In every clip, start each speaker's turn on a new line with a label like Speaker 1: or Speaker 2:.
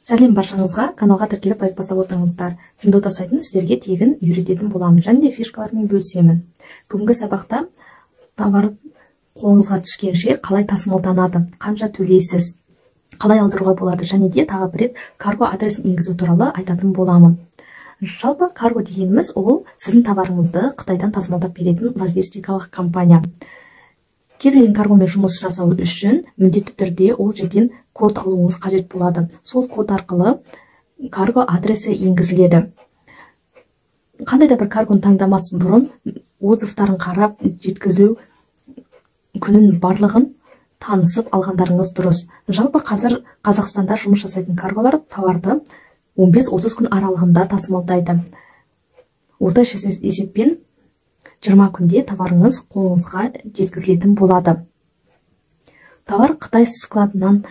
Speaker 1: Сәлем баршаңызға, каналға тіркеліп лайк басып отырыңыздар. Пиндуодуо сайтын сіздерге тегін үйрететін боламын және де фишкалармен бөлісемін. Бүгінгі сабақта товар қолыңызға түскенше қалай тасымалданады, қанша төлейсіз, қалай алдыруға болады және де тағы бір рет карго адресін енгізу туралы айтатын боламын. Жалпы карго дегеніміз ол сіздің товарыңызды Қытайдан тасымалдап беретін логистикалық компания. Кез келген каргомен жұмыс жасау үшін міндетті түрде ол жерден код алуыңыз қажет болады. Сол код арқылы карго адресі енгізіледі. Қандай да бір каргоны таңдамас бұрын отзывтарын қарап, жеткізілу күнін барлығын танысып алғандарыңыз дұрыс. Жалпы қазір Қазақстанда жұмыс жасайтын карголар товарды 15-30 күн аралығында тасымалдайды. Орташа есеппен 20 күнде товарыңыз қолыңызға жеткізілетін болады. Товар Қытай складынан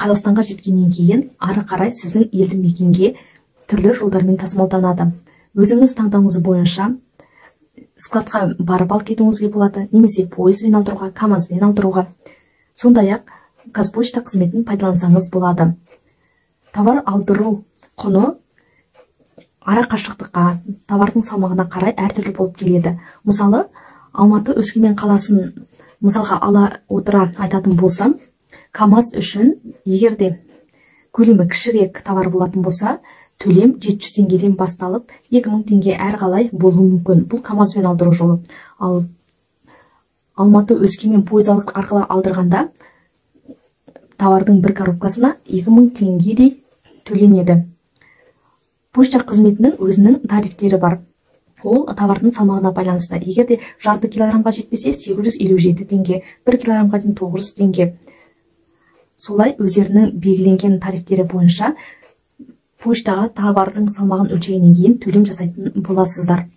Speaker 1: Қазақстанға жеткеннен кейін ары қарай сіздің елді мекенге түрлі жолдармен тасымалданады. Өзіңіз таңдауыңыз бойынша складқа барып алып кетуіңізге болады, немесе пойызбен алдыруға, КАМАЗбен алдыруға. Сондай-ақ Қазпошта қызметін пайдалансаңыз болады. Товар алдыру құны ара қашықтыққа, товардың салмағына қарай әртүрлі болып келеді. Мысалы, Алматы Өскемен қаласын мысалға ала отыра айтатын болсам, КАМАЗ үшін егер де көлемі кішірек товар болатын болса, төлем 700 теңгеден басталып 2000 теңге әр қалай болуы мүмкін. Бұл КАМАЗбен алдыру жолы. Ал Алматы Өскемен пойыз арқылы алдырғанда товардың бір коробкасына 2000 теңгедей төленеді. Почта қызметінің өзінің тарифтері бар. Ол товардың салмағына байланысты. Егер де жарты килограммға жетпесе 857 теңге, 1 килограммға дейін 900 теңге. Солай өздерінің белгіленген тарифтері бойынша почтаға товардың салмағын өлшегеннен кейін төлем жасайтын боласыздар.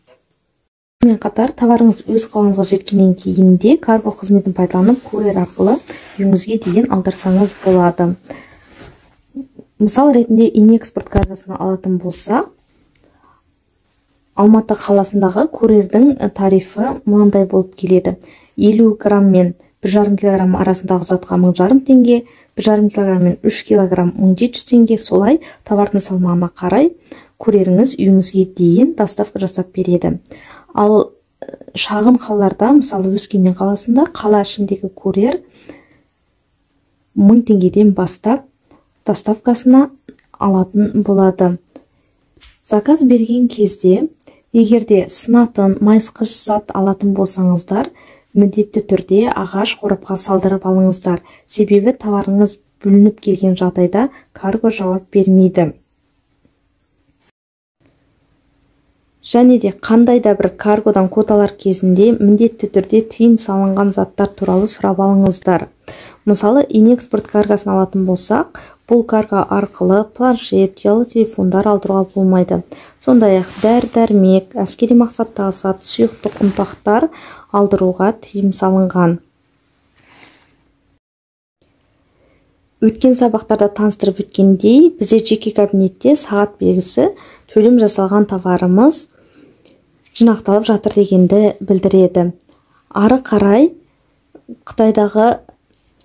Speaker 1: Сонымен қатар товарыңыз өз қалаңызға жеткеннен кейін де карго қызметін пайдаланып курьер арқылы үйіңізге дейін алдырсаңыз болады. Мысал ретінде Инэкспорт каргосын алатын болсақ, Алматы қаласындағы курьердің тарифі мынандай болып келеді. 50 грамм мен 1,5 килограмм арасындағы затқа 1500 теңге, 1,5 килограмм мен 3 килограмм 1700 теңге. Солай товардың салмағына қарай курьеріңіз үйіңізге дейін доставка жасап береді. Ал шағын қалаларда, мысалы Өскемен қаласында қала ішіндегі курьер 1000 теңгеден бастап доставкасына алатын болады. Заказ берген кезде егер де сынатын, майысқыш зат алатын болсаңыздар, міндетті түрде ағаш қорапқа салдырып алыңыздар. Себебі товарыңыз бүлініп келген жағдайда карго жауап бермейді. Және де қандай да бір каргодан код алар кезінде міндетті түрде тыйым салынған заттар туралы сұрап алыңыздар. Мысалы, Инэкспорт каргосын алатын болсақ, бұл карго арқылы планшет, ұялы телефондар алдыруға болмайды. Сондай-ақ дәрі-дәрмек, әскери мақсаттағы зат, сұйықтық ұнтақтар алдыруға тыйым салынған. Өткен сабақтарда таныстырып өткендей, бізде жеке кабинетте сағат белгісі төлем жасалған товарымыз жинақталып жатыр дегенді білдіреді. Ары қарай Қытайдағы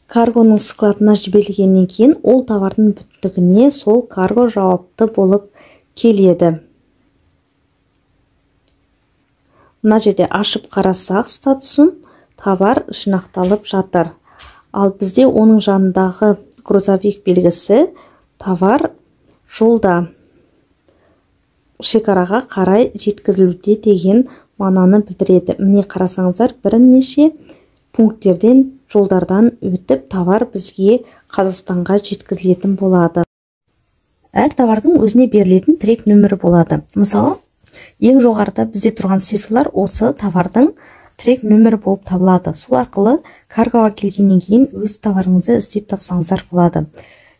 Speaker 1: каргоның складына жіберілгеннен кейін ол товардың бүттігіне сол карго жауапты болып келеді. Мына жерде ашып қарасақ статусын, товар жинақталып жатыр. Ал бізде оның жанындағы грузовик белгісі товар жолда шекараға қарай жеткізілуде деген мағынаны білдіреді. Міне қарасаңыздар, бірнеше пункттерден, жолдардан өтіп товар бізге Қазақстанға жеткізілетін болады. Әр товардың өзіне берілетін трек нөмірі болады. Мысалы, ең жоғарыда бізде тұрған цифрлар осы товардың трек нөмірі болып табылады. Сол арқылы каргоға келгеннен кейін өз товарыңызды іздеп тапсаңыздар болады.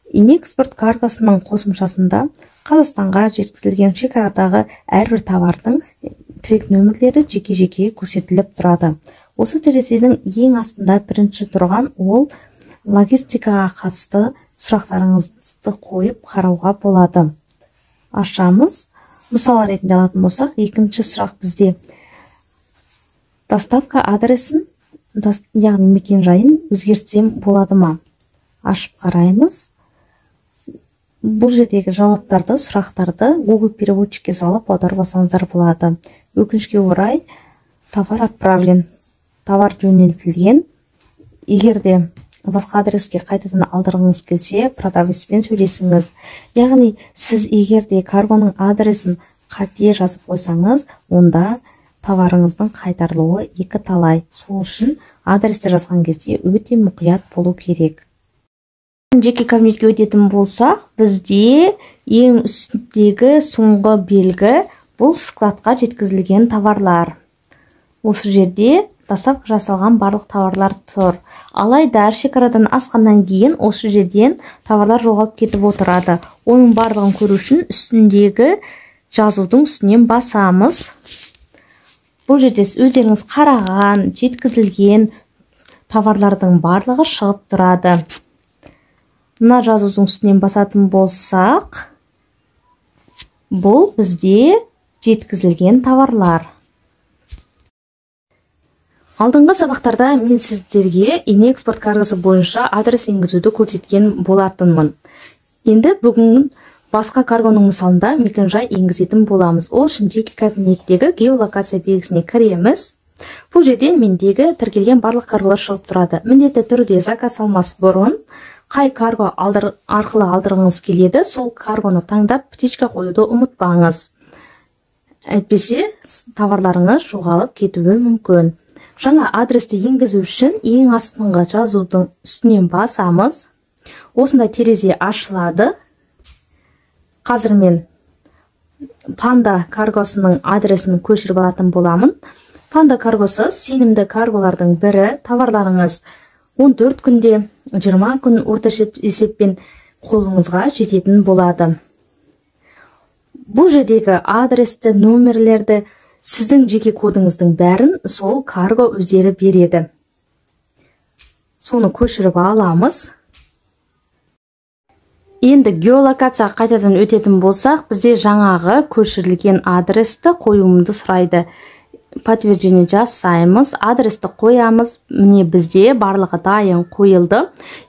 Speaker 1: Инэкспорт каргосының қосымшасында Қазақстанға жеткізілген шекарадағы әрбір товардың трек нөмірлері жеке-жеке көрсетіліп тұрады. Осы терезенің ең астында бірінші тұрған ол логистикаға қатысты сұрақтарыңызды қойып қарауға болады. Ашамыз. Мысал ретінде алатын болсақ, екінші сұрақ бізде доставка адресін, яғни мекен жайын өзгертсем болады ма? Ашып қараймыз. Бұл жердегі жауаптарды, сұрақтарды Google переводчикке салып аударып алсаңыздар болады. Өкінішке орай, товар отправлен, товар жөнелтілген. Егер де басқа адреске қайтадан алдырғыңыз келсе, продавецпен сөйлесіңіз. Яғни сіз егер де каргоның адресін қате жазып қойсаңыз, онда товарыңыздың қайтарылуы екі талай. Сол үшін адресті жазған кезде өте мұқият болу керек. Жеке кабинетке өтетін болсақ, бізде ең үстіндегі соңғы белгі бұл складқа жеткізілген товарлар. Осы жерде доставка жасалған барлық товарлар тұр. Алайда шекарадан асқаннан кейін осы жерден товарлар жоғалып кетіп отырады. Оның барлығын көру үшін үстіндегі жазудың үстінен басамыз. Бұл жерде өздеріңіз қараған, жеткізілген товарлардың барлығы шығып тұрады. Мына жазудың үстінен басатын болсақ, бұл бізде жеткізілген товарлар. Алдыңғы сабақтарда мен сіздерге Инэкспорт каргосы бойынша адрес енгізуді көрсеткен болатынмын. Енді бүгін басқа каргоның мысалында мекенжай енгізетін боламыз. Ол үшін жеке кабинеттегі геолокация белгісіне кіреміз. Бұл жерден мендегі тіркелген барлық карголар шығып тұрады. Міндетті түрде заказ алмас бұрын қай карго арқылы алдырғыңыз келеді, сол каргоны таңдап птичка қоюды ұмытпаңыз. Әйтпесе товарларыңыз жоғалып кетуі мүмкін. Жаңа адресті енгізу үшін ең астыңғы жазудың үстінен басамыз. Осындай терезе ашылады. Қазір мен Панда каргосының адресін көшіріп алатын боламын. Панда каргосы сенімді карголардың бірі. Товарларыңыз 14 күнде, 20 күн орташа есеппен қолыңызға жететін болады. Бұл жердегі адресті, номерлерді, сіздің жеке кодыңыздың бәрін сол карго өздері береді. Соны көшіріп аламыз. Енді геолокацияға қайтадан өтетін болсақ, бізде жаңағы көшірілген адресті қоюымды сұрайды. Подтверждение жасаймыз, адресті қоямыз. Міне бізде барлығы дайын қойылды.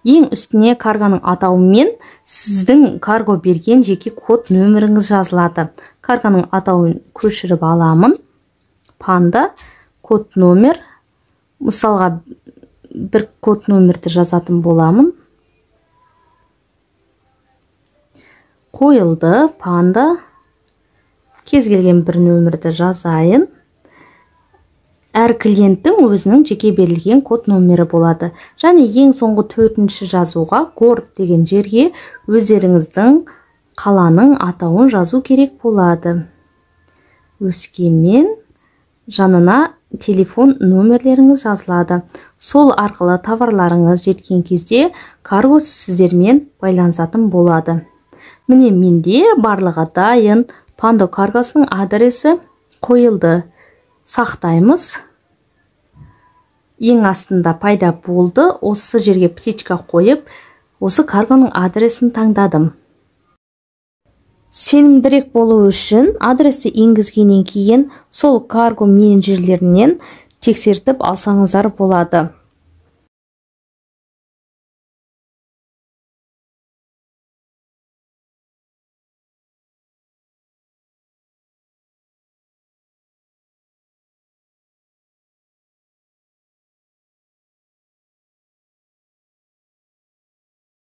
Speaker 1: Ең үстіне каргоның атауымен сіздің карго берген жеке код нөміріңіз жазылады. Каргоның атауын көшіріп аламын. Панда, код номер. Мысалға бір код нөмірді жазатын боламын. Қойылды, Панда. Кез келген бір нөмірді жазайын. Әр клиенттің өзінің жеке берілген код номері болады. Және ең соңғы төртінші жазуға город деген жерге өздеріңіздің қаланың атауын жазу керек болады. Өскемен, жанына телефон нөмірлеріңіз жазылады. Сол арқылы товарларыңыз жеткен кезде карго сіздермен байланысатын болады. Міне менде барлығы дайын. Панда каргосының адресі қойылды. Сақтаймыз. Ең астында пайда болды. Осы жерге птичка қойып, осы каргоның адресін таңдадым. Сенімдірек болу үшін адресті енгізгеннен кейін сол карго менеджерлерінен тексертіп алсаңыздар болады.